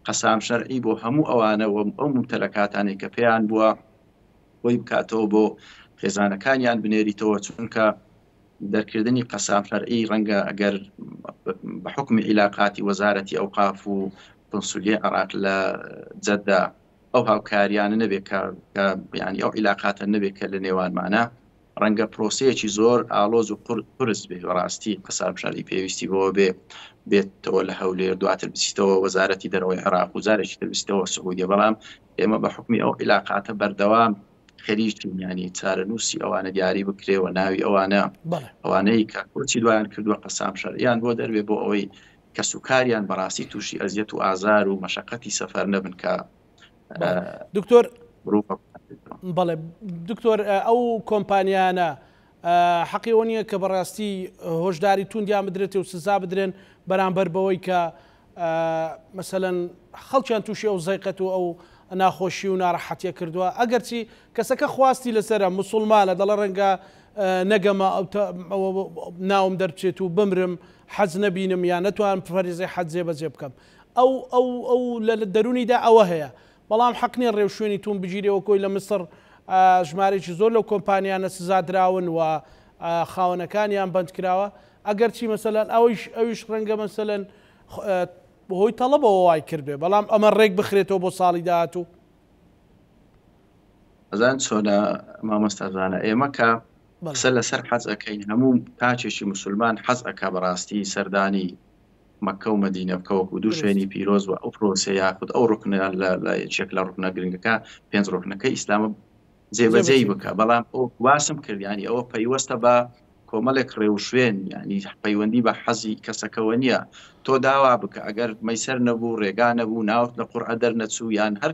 قەسام شەرعی بۆ هەموو ئەوانە و ئەو ممتەلەکاتانەی کە پێیان بووە بۆی بکاتەوە بۆ خێزانەکانیان بنێریتەوە چونکە دەرکردنی قەسام شەرعی ڕەنگە ئەگەر بە حکومی عیلاقاتی وەزارەتی ئەوقاف و قنسولیە عێراق لە جەدە ئەو هاوکاریانە نەبێت کە ینی ئەو عیلاقاتە نەبێت کە لە نێوانمانە ڕەنگە پرۆسەیەکی زۆر ئالۆز و قورس بێ بەڕاستی قەساب شەرعی پێویستی بەوە بێ بێتەوە لە هەولێر دواتر بچیتەوە وەزارەتی دەرەوەی عێراق و جارێکی تر بچیتەوە سعودیە بەڵام ئێمە بە حکومی ئەو عیلاقاتە بەردەوام خەریکین ینی چارەنووسی ئەوانە دیاری بکرێ و ناوی ئەوانە ئەوانەی کە کۆچی دوایان کردووە قەسام شەرعیان بۆ دەربێ بۆ ئەوەی کەسوکاریان بەڕاستی تووشی ئەزیەت و ئازار و مەشقەتی سەفەر نەبن کە دکتۆر بەڵێ دکتۆر ئەو کۆمپانیانە حەقی ئەوە نییە کە بەڕاستی هۆشداری توندیان بدرێت و سزا بدرێن بەرامبەر بەوەی کە مەسەلەن خەڵکیان تووشی ئەو زەیقەت و ئەو ناخۆشی و ناڕەحەتیە کردووە ئەگەرچی کەسەکە خواستی لەسەرە مسوڵمانە دەڵێ ڕەنگە نەگەمە ناوم دەربچێت و بمرم حەز نەبینم یان نەتوانم فەریزەی حەج جێبەجێ بکەم ئەو ئەو ئەو لە دەرونیدا ئەوە هەیە بەڵام حەق نیە ڕێوشوێنی توند بگیرێ وەکۆی لە میسڕ ژمارەیەکی زۆر لەو کۆمپانیانە سزا دراون و خاوەنەکانیان بەند کراوە ئەگەرچی مەسەلەن ئەویش ئەویش ڕەنگە مەسەلەن بەهۆی تەڵەبەوە وای کردبێ بەڵام ئەمە ڕێک بخرێتەوە بۆ ساڵی داهاتوو. ئەزان چۆنە مامۆستا زانا ئێمە کە قسە لەسەر حەز ئەکەین هەموو تاکێکی مسلمان حەز ئەکا بەڕاستی سەردانی مەککە و مەدینە بکە وەکو دوو شوێنی پیرۆز و ئەو پرۆسە یاخود ئەو ڕوکنە لە یەکێک لە ڕوکنە گرنگەکە پێنج ڕوکنەکەی ئیسلامە جێبەجێی بکە بەڵام ئەو باسم کرد ینی ئەوە پەیوەستە بە کۆمەڵێک ڕێوشوێن ینی پەیوەندی بە حەزی کەسەکەەوە نییە تۆ داوا بکە ئەگەر مەیسەر نەبوو ڕێگا نەبوو ناوت لە قورعە دەرنەچوو یان هەر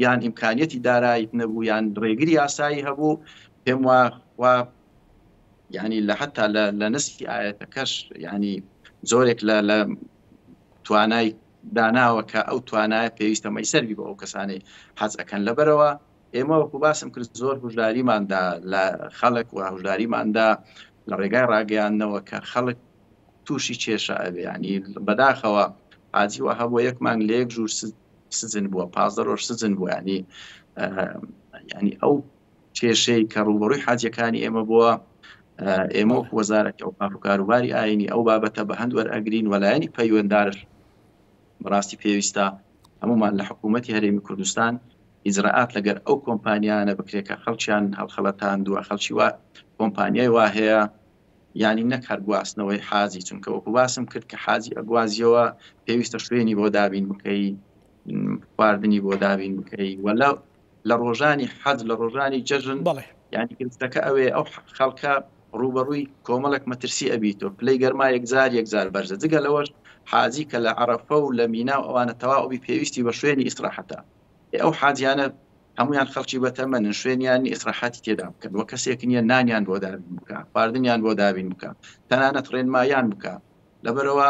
یان ئیمکانیەتی دارایت نەبوو یان ڕێگری یاسایی هەبوو پێم وا وا یعنی لە حتا لە لە نسکی ئاەتەکەش یعنی زۆرێک لە لە توانای داناوە کە ئەو توانایە پێویستە مەیسەر بی بۆ ئەو کەسانەی حەز ئەکەن لەبەرەوە ئێمە وەکو باسم کرد زۆر هوشداریماندا لە خەڵک و هوشداریماندا لە ڕێگای ڕاگەیاندنەوە کە خەڵک تووشی کێشە ئەبێ ینی بەداخەوە حاجی وە هەبووە یەک مانگ لە یەک ژوور سجن بووە 15 ڕۆژ سجن بووە ینی ینی ئەو کێشەی کە ڕووبەڕووی حاجیەکانی ئێمە بووە، ئێمە وەکو وەزارەتی ئەوقاف و کاروباری ئایینی ئەو بابەتە بە هەند وەرئەگرین و لایەنی پەیوەندارش بەڕاستی پێویستە هەموومان لە حکوومەتی هەرێمی کوردستان ئیجرائات لەگەر ئەو کۆمپانیانە بکرێت کە خەڵکیان هەڵخەڵەتاندووە خەڵکی وا کۆمپانیای وا هەیە یانی نەک هەر گواستنەوەی حاجی چونکە وەکو باسم کرد کە حاجی ئەگوازیەوە پێویستە شوێنی بۆ دابین بکەی خواردنی بۆ دابین بکەی وەلا لە ڕۆژانی حەج لە ڕۆژانی جەژن بەڵێ. یانی گرفتەکە ئەوەیە ئەو خەڵکە ڕووبەڕووی کۆمەڵێک مەترسی ئەبیتەوە پلەی گەرما یەکجار یەکجار بەرزە جگە لەوەش حاجی کە لە عەرەفە و لە مینا و ئەوانە تەواو ئەبی پێویستی بە شوێنی ئیسراحەتە ئێ ئەو حاجیانە هەمویان خەڵکی بەتەمەنن شوێنیان نیە ئیسراحەتی تێدا بکەن وە کەسێک نییە نانیان بۆ دابین بکا خواردنیان بۆ دابین بکا تەنانەت ڕێنمایان بکا لەبەرئەوە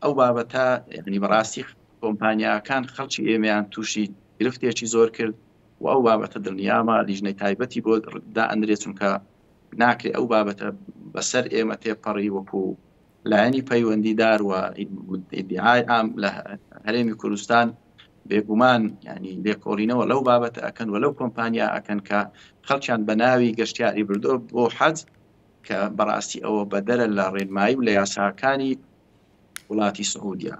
ئەو بابەتە یانی بەڕاستی کۆمپانیاکان خەڵکی ئێمەیان تووشی گرفتێکی زۆر کرد و ئەو بابەتە دڵنیامە لیژنەی تایبەتی بۆ دائەنرێت چونکە ناکرێ ئەو بابەتە بەسەر ئێمە تێپەڕی وەکو لایەنی پەیوەندیدار و ئیدعای عام لە هەرێمی کوردستان بێگومان ینی لێکۆڵینەوە لەو بابەتە ئەکەن و لەو کۆمپانیا ئەکەن کە خەڵکیان بە ناوی گەشتیاری بردۆ بۆ حەج. کە بەڕاستی ئەوە بەدەرە لە ڕێنمایی و لە یاساکانی وڵاتی سعودیا.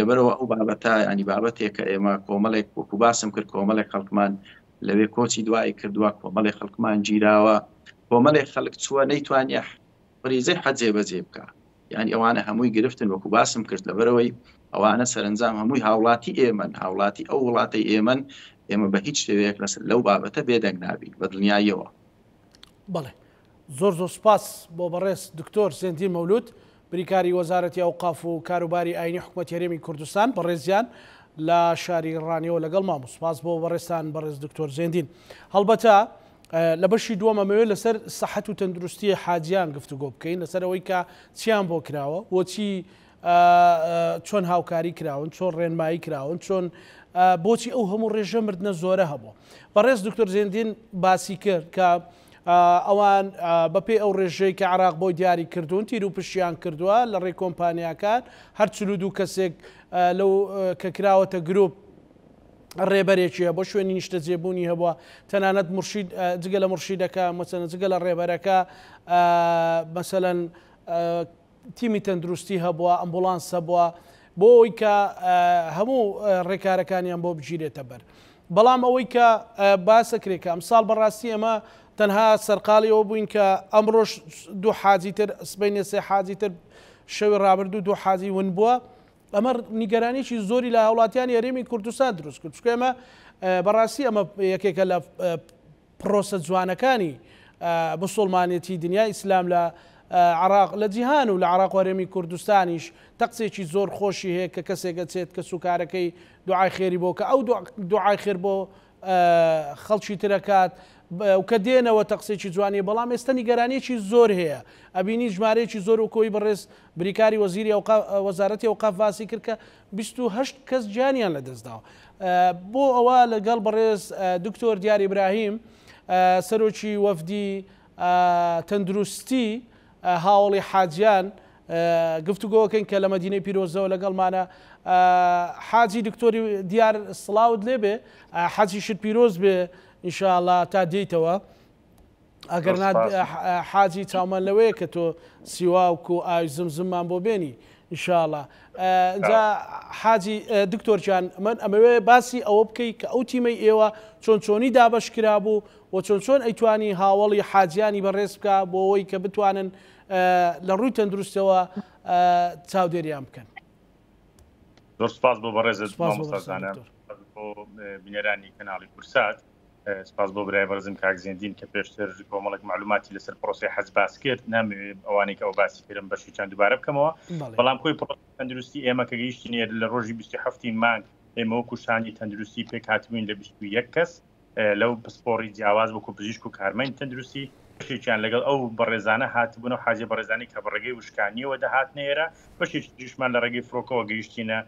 لەبەرەوە ئەو بابەتە ینی بابەتێکە ئێمە کۆمەڵێک وەکو باسم کرد کۆمەڵێک خەڵکمان لەوێ کۆچی دوایی کردووە کۆمەڵێک خەڵکمان گیراوە کۆمەڵێک خەڵک چووە نەیتوانیە فریزەی حەج جێبەجێ بکە یعنی ئەوانە هەمووی گرفتن وەکو باسم کرد لەبەرەوەی ئەوانە سەرنجام هەمووی هاوڵاتی ئێمەن هاوڵاتی ئەو وڵاتی ئێمەن ئێمە بە هیچ شێوەیەک لەسەر لەو بابەتە بێدەنگ نابین بە دڵنیاییەوە. بەڵێ زۆر زۆر سوپاس بۆ بەڕێز دکتۆر زێندین مەولود بریکاری وەزارەتی ئەوقاف و کاروباری ئاینی حکومەتی هەرێمی کوردستان بەڕێزیان لە شاری ڕانیەوە لەگەڵمان بوو سوپاس بۆ بەڕێزتان بەڕێز دکتۆر زێندین هەڵبەتە لە بەشی دووەم ئەمەوێت لەسەر سەحەت و تەندروستی حاجیان گفتوگۆ بکەین لەسەر ئەوەی کە چیان بۆ کراوە و چی چۆن هاوکاری کراون چۆن ڕێنمایی کراون چۆن بۆچی ئەو هەموو ڕێژە مردنە زۆرە هەبوو بەڕێز دکتۆر زێندین باسی کرد کە ئەوان بەپێی ئەو ڕێژەی کە عراق بۆی دیاری کردوون تیر و پشیان کردووە لە ڕێی کۆمپانیاکان هەر 42 کەسێک لەو کە کراوەتە گروپ ڕێبەرێکی هەبوو شوێنی نیشتەجێبوونی هەبووە تەنانەت مرشید جگە لە مرشیدەکە مەسەلەن جگە لە ڕێبەرەکە مەسەلەن تیمی تەندروستی هەبووە، ئەمبوڵانس هەبووە، بۆ ئەوەی کە هەموو ڕێکارەکانیان بۆ بگیرێتە بەر. بەڵام ئەوەی کە باسەکرێت کە ئەمساڵ بەڕاستی ئێمە تەنها سەرقاڵی ئەوە بووین کە ئەمڕۆش دوو حاجی تر سبەینێ سێ حاجی تر شەوی ڕابردوو دوو حاجی ون بووە ئەمە نیگەرانیی زۆری لە هاوڵاتیانی هەرێمی کوردستان دروست کرد چونکە ئێمە بەڕاستی ئەمە یەکێکە لە پڕۆسە جوانەکانی موسوڵمانێتی دنیای ئیسلام لە عراق لە جیهان و لە عراق و هەرێمی کوردستانیش تەقسێکی زۆر خۆشی هەیە کە کەسێک ئەچێت کە سوکارەکەی دوعای خێری بۆ کە ئەو دوعای خێر بۆ خەڵکی ترەکات و کە دێنەوە تەقسێکی جوانی بەڵام ئێستا نیگەرانیەکی زۆر هەیە ئەبینی ژمارەیەکی زۆر و کۆی بەڕێز بریکاری وەزیری وەزارەتی ئەوقاف باسی کرد کە 28 کەس گیانیان لەدەستداوە بۆ ئەوە لەگەڵ بەڕێز دکتۆر دیار ئیبراهیم سەرۆکی وەفدی تەندروستی هاوڵی حاجیان گفتوگۆکەین کە لە مەدینەی پیرۆزەوە لەگەڵمانە حاجی دکتۆری دیار سڵاوت لێبێ حەجیشت پیرۆز بێ ئینشاءاللە تا دێیتەوە ئەگەر نا حاجی چاومان لەوەیە کە تۆ سیواوک و ئاوی زمزممان بۆ بێنی ئینشاءاللە ئینجا حاجی دکتۆر گیان من ئەمەوێ باسی ئەوە بکەی کە ئەو تیمەی ئێوە چۆن چۆنی دابەش کرابوو و چۆن چۆن ئەیتوانی هاوەڵی حاجیانی بەڕێز بکە بۆ ئەوەی کە بتوانن لە ڕووی تەندروستەوە چاودێریان بکەن. زۆر سپاس بۆ بەڕێزت مامۆستا زانا، بۆ بینەرانی کەناڵی کورسات. سپاس بۆ برای بەڕێزم کاک زێندین کە پێشتر کۆمەڵێک معلوماتی لەسەر پرۆسەی حەج باس کرد نامەوێت ئەوانەی کە ئەو باسی کردم بەشێکیان دووبارە بکەمەوە بەڵام کۆی پرۆسەی تەندروستی ئێمە کە گەیشتینە لە ڕۆژی 27 مانگ ئێمە وەکو شاندی تەندروستی پێک هاتبووین لە 21 کەس لەو پسپۆڕی جیاواز وەکو پزیشک و کارمەند تەندروستی بەشێکیان لەگەڵ ئەو بەڕێزانە هاتبوون و حاجی بەڕێزانی کە بە ڕێگەی وشکانیەوە دەهاتنە ئێرە بەشێکی تریشمان لە ڕێگەی فڕۆکەوە گەیشتینە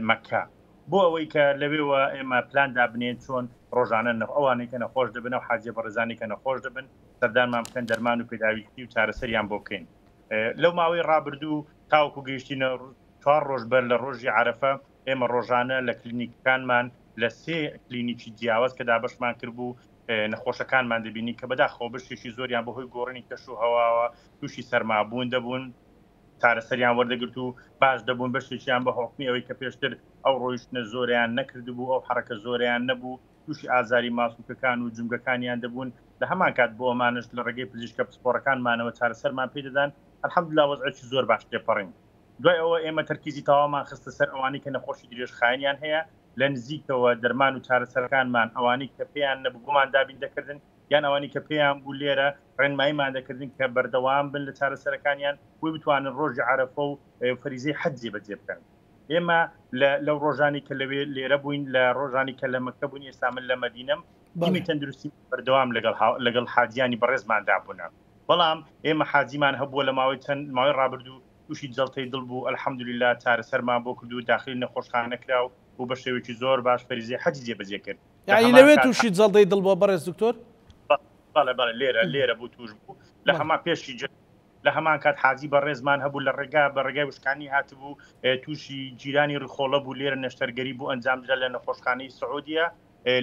مەککە بۆ ئەوەی کە لەوێوە ئێمە پلان دابنێن چۆن ڕۆژانە ئەوانەی کە نەخۆش دەبن و حاجیە بەڕێزانی کە نەخۆش دەبن سەردانمان بکەن دەرمان و پێداویستی و چارەسەریان بۆ بکەین لەو ماوەی ڕابردوو تاوەکو گەیشتینە چوار ڕۆژ بەر لە ڕۆژی عەرەفە ئێمە ڕۆژانە لە کلینیکەکانمان لە سێ کلینیکی جیاواز کە دابەشمان کردبوو نەخۆشەکانمان دەبینی کە بەداخەوە بەشێکی زۆریان بەهۆی گۆڕینی کەش و هەواوە تووشی سەرمابوون دەبوون چارەسەریان وەردەگرت و باش دەبوون، بەشێکیان بە حوکمی ئەوەی کە پێشتر ئەو ڕۆیشتنە زۆرەیان نەکردبوو، ئەو حەڕەکە زۆرەیان نەبوو، تووشی ئازاری ماسولکەکان و جومگەکانیان دەبوون، لە هەمان کات بۆ ئەمانەش لە ڕێگەی پزیشکە پسپۆڕەکانمانەوە چارەسەرمان پێ دەدان، الحمدللە وەزعێکی زۆر باش تێپەڕین. دوای ئەوە ئێمە تەرکیزی تەواومان خستە سەر ئەوانەی کە نەخۆشی درێژخایەنیان هەیە، لە نزیکەوە دەرمان و چارەسەرەکانمان ئەوانەی کە پێیان نەبوو بۆمان دابین دەکردن، یان ئەوانەی کە پێیان بوو لێرە ڕێنماییمان دەکردن کە بەردەوام بن لە چارەسەرەکانیان بۆی بتوانن ڕۆژی عەرەفە و فەریزەی حەج جێبەجێ بکەن. ئێمە لەو ڕۆژانی کە لەوێ لێرە بووین لە ڕۆژانی کە لە مەککە بووین ئێستا من لە مەدینەم تیمی تەندروستی بەردەوام لەگەڵ لەگەڵ حاجیانی بەڕێزماندا بوونە بەڵام ئێمە حاجیمان هەبووە لە ماوەی چەند ماوەی ڕابردوو تووشی جەڵتەی دڵ بوو الحمدلله چارەسەرمان بۆ کرد و داخلی نەخۆشخانە کرا و بە شێوەیەکی زۆر باش فەریزەی حەجی جێبەجێ کرد. یەعنی لەوێ تووشی جەڵدەی دڵ بووە بەڕێز دکتۆر؟ بەڵێ بەڵێ لێرە لێرە بوو تووش بوو لە هەمان پێشی لە هەمان کات حاجی بەڕێزمان هەبوو لە ڕێگا بە ڕێگای وشکانی هاتبوو تووشی گیرانی ڕیخۆڵە بوو لێرە نەشتەرگەری بوو ئەنجامدرا لە نەخۆشخانەی سعودیە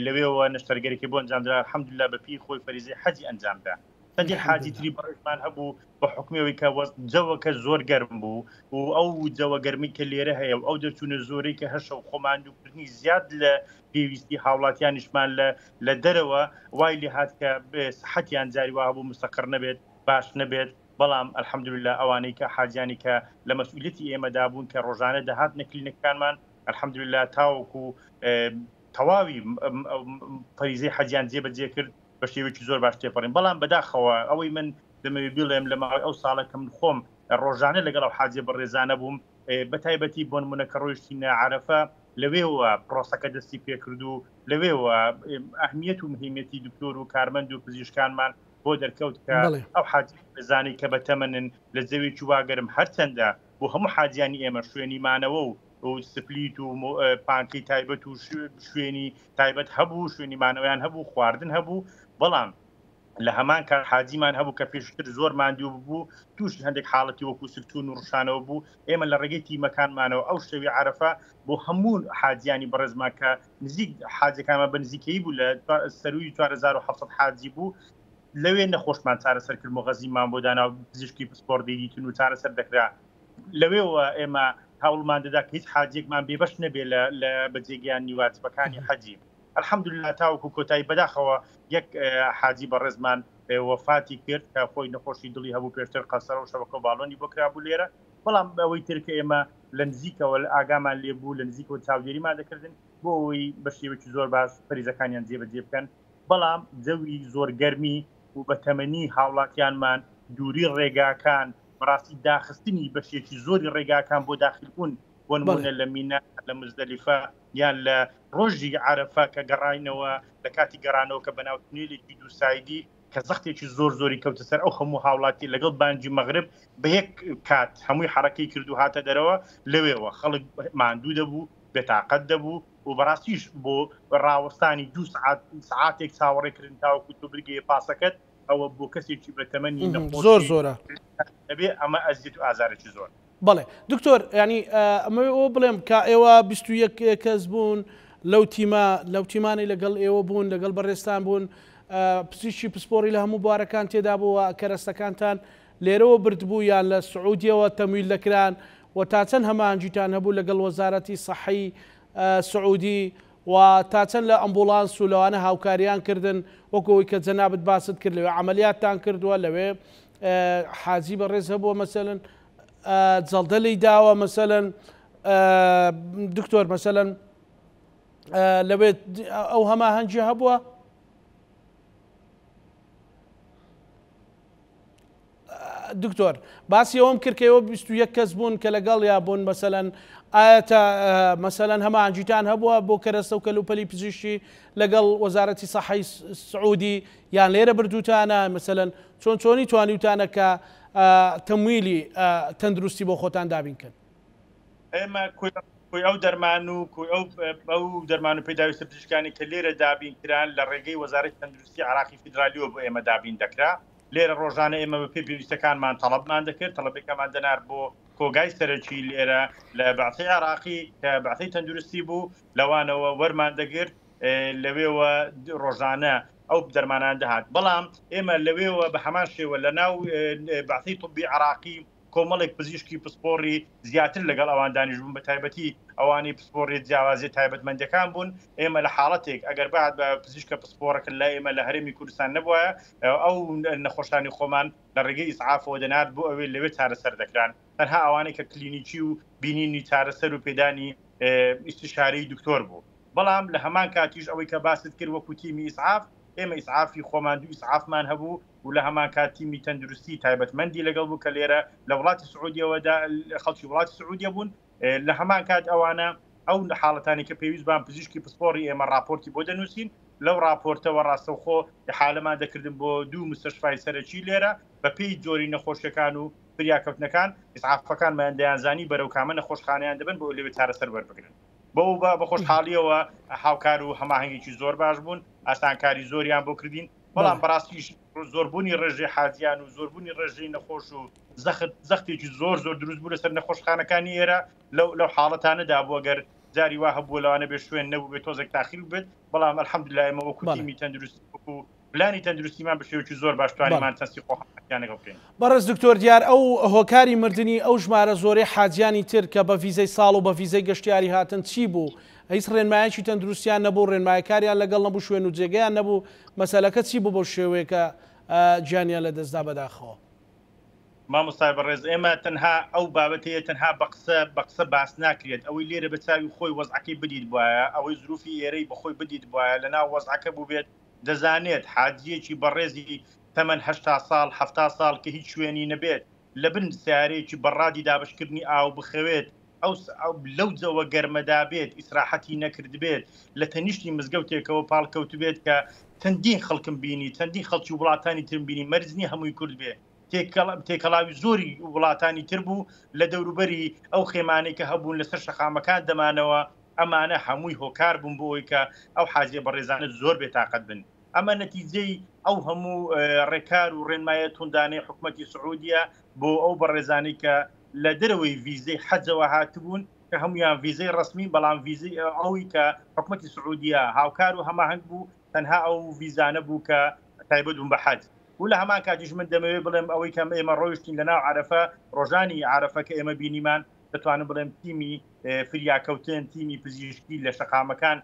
لەوێوە نەشتەرگەریی بۆ ئەنجامدرا الحمدلله بە پێی خۆی فەریزەی حەجی ئەنجامدا. چەندین حاجی الحمدللە. تری بەڕێزمان هەبوو بە حوکمی ئەوەی کە وەز جەوەکە زۆر گەرم بوو و ئەو جەوە گەرمی کە لێرە هەیە و ئەو دەرچوونە زۆرەی کە هەشە و خۆماندووکردنی زیاد لە پێویستی هاوڵاتیانیشمان لە لە دەرەوە وای لێهات کە سحەتیان جاری وا هەبوو مستەقڕ نەبێت باش نەبێت بەڵام الحمدللە ئەوانەی کە حاجیانی کە لە مەسئولیەتی ئێمەدا بوون کە ڕۆژانە دەهاتنە کلینەکانمان الحمدللە تاوەکو تەواوی فەریزەی حەجیان جێبەجێ کرد بە شێوەیەکی زۆر باش تێپەڕین بەڵام بەداخەوە ئەوەی من دەمەوێت بیڵێم لە ماوەی ئەو ساڵە کە من خۆم ڕۆژانە لەگەڵ ئەو حاجیە بەڕێزانە بووم بە تایبەتی بۆ نمونە کە ڕۆیشتینە عەرەفە لەوێوە پرۆسەکە دەستی پێکرد و لەوێوە ئەهمیەت و مهمیەتی دکتۆر و کارمەند و پزیشکانمان بۆ دەرکەوت کە ئەو حاجی بەڕێزانەی کە بەتەمەنن لە جەوێکی وا گەرم هەرچەندە بۆ هەموو حاجیانی ئێمە شوێنی مانەوە و و سپلیت و پانکەی تایبەت و شوێنی تایبەت هەبوو شوێنی مانەوەیان هەبوو خواردن هەبوو بەڵام لە هەمان کات حاجیمان هەبوو کە پێشتر زۆر ماندوو ببوو تووشی هەندێک حاڵەتی وەکو سکچوون و ڕشانەوە بوو ئێمە لە ڕێگەی تیمەکانمانەوە ئەو شەوی عرفە بۆ هەموو حاجیانی بەڕێزمان کە نزیک حاجەکانمان بە نزیکەی بوو لە سەروی 4700 حاجی بوو لەوێ نەخۆشمان چارەسەر کرد و غەزیمان بۆ دانا و پزیشکی پسپۆڕ دەیدیتن و چارەسەر دەکرا لەوێوە ئێمە هەوڵمان دەدا کە هیچ حاجیەکمان بێبەش نەبێ لە لە بەجێگەیاندنی واجبەکانی حەجی الحمدلله تاوەکو کۆتایی بەداخەوە یەک حاجی بەڕێزمان وەفاتی کرد کە خۆی نەخۆشی دڵی هەبوو پێشتر قەسەرە و شەبەکە و باڵۆنی بۆ کرابوو لێرە بەڵام ئەوەی تر کە ئێمە لە نزیکەوە ئاگامان لێ بوو لە نزیکەوە چاودێریمان دەکردن بۆ ئەوەی بە شێوەیەکی زۆر باش فەریزەکانیان جێبەجێ بکەن بەڵام جەوی زۆر گەرمی و بەتەمەنی هاوڵاتیانمان دووری ڕێگاکان بەڕاستی داخستنی بەشێکی زۆری ڕێگاکان بۆ داخلبوون بۆ نمونە لە مینا لە مزدەلیفە یان لە ڕۆژی عەرەفە کە گەڕاینەوە لە کاتی گەڕانەوە کە بەناو تونێلێکی دووسایدی کە زەختێکی زۆر زۆری کەوتە سەر ئەو هەموو هاوڵاتی لەگەڵ بانگی مەغرب بە یەک کات هەمووی حەڕەکەی کرد و هاتە دەرەوە لەوێوە خەڵک ماندوو دەبوو بێتاقەت دەبوو و بەڕاستیش بۆ ڕاوەستانی دوو سعات سعاتێک چاوەڕێکردن تاوەکو تۆ بگەیە پاسەکەت ئەوە بۆ کەسێکی بە تەمەنی نەخۆشی زۆر زۆرە دەبێ ئەمە ئەزیەت و ئازارێکی زۆر. بەڵێ دکتۆر ینی ئەمەوێ ئەوە بڵێم کە ئێوە 21 کەس بوون لەو تیمە لەو تیمانەی لەگەڵ ئێوە بوون لەگەڵ بەڕێزتان بوون پزیشکی پسپۆڕی لە هەموو بوارەکان تێدا بووە کەرەستەکانتان لێرەوە بردبوو یان لە سعودیەوە تەمویل دەکران و تا چەند هەماهەنگیتان هەبوو لەگەڵ وەزارەتی سەحی سعودی و تا چەند لە ئەمبوڵانس و لەوانە هاوکاریان کردن وەکو ئەوەی کە جەنابت باست کرد لەوێ عەمەلیاتتان کردووە لەوێ حاجی بەڕێز هەبووە مەسەلەن جەڵدە لی داوە مەسەلەن دکتۆر مەسەلەن لەوێ ئەو هەماهەنگی هەبووە؟ دکتۆر باسی ئەوەم کرد کە ئێوە 21 کەس بوون کە لەگەڵیا بوون مەسەلەن ئایا تا مەسەلەن هەماهەنگیتان هەبووە بۆ کەرەستە و کەلوپەلی پزیشکی لەگەڵ وەزارەتی سەحەی سعودی یان لێرە بردووتانە مەسەلەن چۆن چۆنی توانیوتانە کە تەمویلی تەندروستی بۆ خۆتان دابین کەن؟ ئێمە کۆی ئەو دەرمان و کۆی ئەو ئەو دەرمان و پێداویستە پزیشکانی کە لێرە دابین کران لە ڕێگەی وەزارەتی تەندروستی عێراقی فیدرالیەوە بۆ ئێمە دابین دەکرا لێرە ڕۆژانە ئێمە بە پێی پێویستەکانمان تەڵەبمان دەکرد، تەڵەبەکەمان دەنارد بۆ کۆگای سەرەکی لێرە لە بەعسەی عێراقی کە بەعسەی تەندروستی بوو، لەوانەوە وەرمان دەگرت، لەوێوە ڕۆژانە ئەو دەرمانان دەهات. بەڵام ئێمە لەوێوە بە هەمان شێوە لە ناو بەعسەی طبی عێراقی کۆمەڵێک پزیشکی پسپۆڕی زیاتر لەگەڵ ئەوان دانیشبوون بە تایبەتی ئەوانەی پسپۆڕی جیاوازی تایبەتمەندەکان بوون ئێمە لە حاڵەتێک ئەگەر بات بە پزیشکە پسپۆڕەکە لە ئێمە لە هەرێمی کوردستان نەبوایە ئەو نەخۆشانی خۆمان لە ڕێگەی ئیسعافەوە دەنارد بۆ ئەوێ لەوێ چارەسەر دەکران تەنها ئەوانەی کە کلینیکی و بینینی چارەسەر و پێدانی ئیستیشارەی دکتۆر بوو بەڵام لە هەمان کاتیش ئەوەی کە باست کرد وەکو تیمی ئیسعاف ئێمە ئیسعافی خۆمان دوو ئیسعافمان هەبوو و لە هەمان کات تیمی تەندروستی تایبەتمەندی لەگەڵ بوو کە لێرە لە وڵاتی سعودیەوە خەڵکی وڵاتی سعودیە بوون لە هەمان کات ئەوانە ئەو حاڵەتانی کە پێویست بان پزیشکی پسپۆڕی ئێمە راپۆرتی بۆ دەنووسین لەو راپۆرتەوە ڕاستەوخۆ حالەمان دەکردن بۆ دوو مستەشفای سەرەکی لێرە بە پێی جۆری نەخۆشیەکان و فریاکەوتنەکان ئیسعافەکانمان دەیانزانی بەرەو کامە نەخۆشخانەیان دەبن بۆ لەوێ چارەسەر وەربگرن. بەو بە خۆشحاڵیەوە هاوکار و هەماهەنگێکی زۆر باش بوون ئاسانکاری زۆریان بۆ کردین بەڵام بەڕاستیش زۆربوونی ڕێژەی حاجیان و زۆربوونی ڕێژەی نەخۆش و زەخت زەختێکی زۆر زۆر دروست بوو لەسەر نەخۆشخانەکانی ئێرە لەو لەو حاڵەتانەدا بوو گەر جاری وا هەبووە لەوانە بێ شوێن نەبوو بێت تۆزێک تاخیر بێت بەڵام الحمدلله ئێمە وەکو تیمی تەندروستی وەکو. پلانی تەندروستیمان بە شێوەیەکی زۆر باش توانیمان تەنسیق و هەماهەنگیان لەگەڵ بکەین. بەڕێز دکتۆر دیار ئەو هۆکاری مردنی ئەو ژمارە زۆرەی حاجیانی تر کە بە ڤیزەی ساڵ و بە ڤیزەی گەشتیاری هاتن چی بوو؟ هیچ ڕێنمایەکی تەندروستیان نەبوو، ڕێنمایەکاریان لەگەڵ نەبوو، شوێن و جێگەیان نەبوو، مەسەلەکە چی بوو بەو شێوەیە کە گیانیان لەدەستدا بەداخەوە؟ مامۆستای بەڕێز ئێمە تەنها ئەو بابەتەیە تەنها بە قسە بە قسە باس ناکرێت ئەوەی لێرە بە چاوی خۆی وەزعەکەی بدیت بوایە ئەوەی زروفی ئێرەی بەخۆی بدیت بوایە لەناو وەزعەکە بووبێت دەزانێت حاجیەکی بەڕێزی تەمەن 80 ساڵ 70 ساڵ کە هیچ شوێنی نەبێت لە بن سیارەیەکی بەڕادی دابشکردنی ئاو بخەوێت ئەو لەو جەوە گەرمەدا بێت ئیسراحەتی نەکردبێت لە تەنیشتی مزگەوتێکەوە پاڵکەوتبێت کە چەندین خەڵکم بینی چەندین خەڵکی وڵاتانی ترم بینی مەرج نییە هەمووی کورد بێ تێکەڵاوی زۆری وڵاتانی تر بوو لە دەوروبەری ئەو خێمانەی کە هەبوون لەسەر شەقامەکان دەمانەوە ئەمانە هەمووی هۆکار بوون بۆ ئەوەی کە ئەو حاجیە بەڕێزانە زۆر بێتاقەت بن ئەمە نەتیجەی ئەو هەموو ڕێکار و ڕێنمایە توندانەی حکومەتی سعودیە بۆ ئەو بەڕێزانەی کە لە دەرەوەی ڤیزەی حەجەوە هاتبوون کە هەمویان ڤیزەی ڕەسمی بەڵام ڤیزەی ئەوی کە حکومەتی سعودیە هاوکار و هەماهەنگ بوو تەنها ئەو ڤیزانە بوو کە تایبەت بوون بە حەج و لە هەمان کاتیش من دەمەوێت بڵێم ئەوەی کە ئێمە ڕۆیشتین لە ناو عەرەفە ڕۆژانی عەرەفە کە ئێمە بینیمان دەتوانم بڵێم تیمی فریاکەوتن تیمی پزیشکی لە شەقامەکان.